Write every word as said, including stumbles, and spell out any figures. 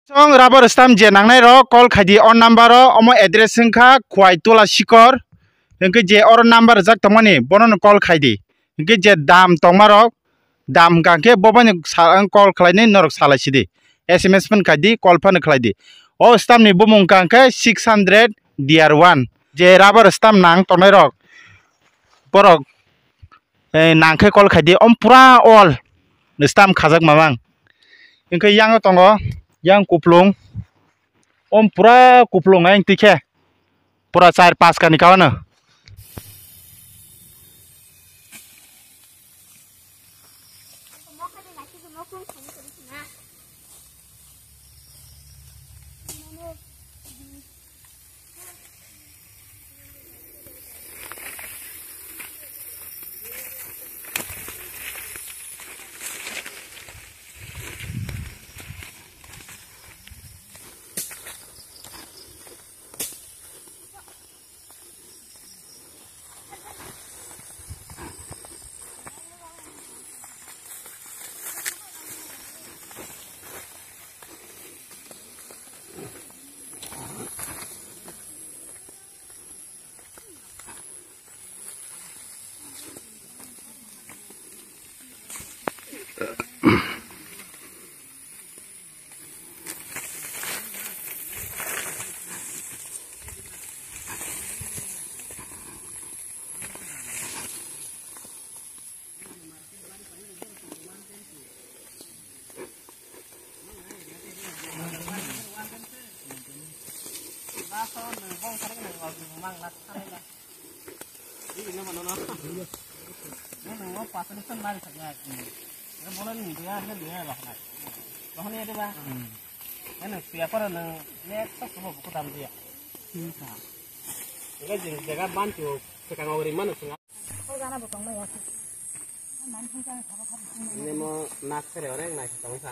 Song rubber stamp je nangnai rok call khai di o number o, omo address wngkha Khwai Tola Sikor. Hwnkhe je oro number rijak tongmani bono no call khai di. Hwnkhe je dam tongma rok, dam hwnkha khe bo bai no sa-, ang call khlai nai norok salai si di. S M S phano khai di, call phano khlai di. O stamp ni bumung hwnkha khe six hundred D R one. Je rubber stamp nang tongnai rok, borok eh, nang khe call khai di, om pura all stamp khajak mamang. Hwnkhe yang tongo, yang kuplung, om pura kuplung ayang tikhe, pura char pas kani kawan. Jaga bantu, sekarang orang mana? Ini mau nak sere orang naik sama sa.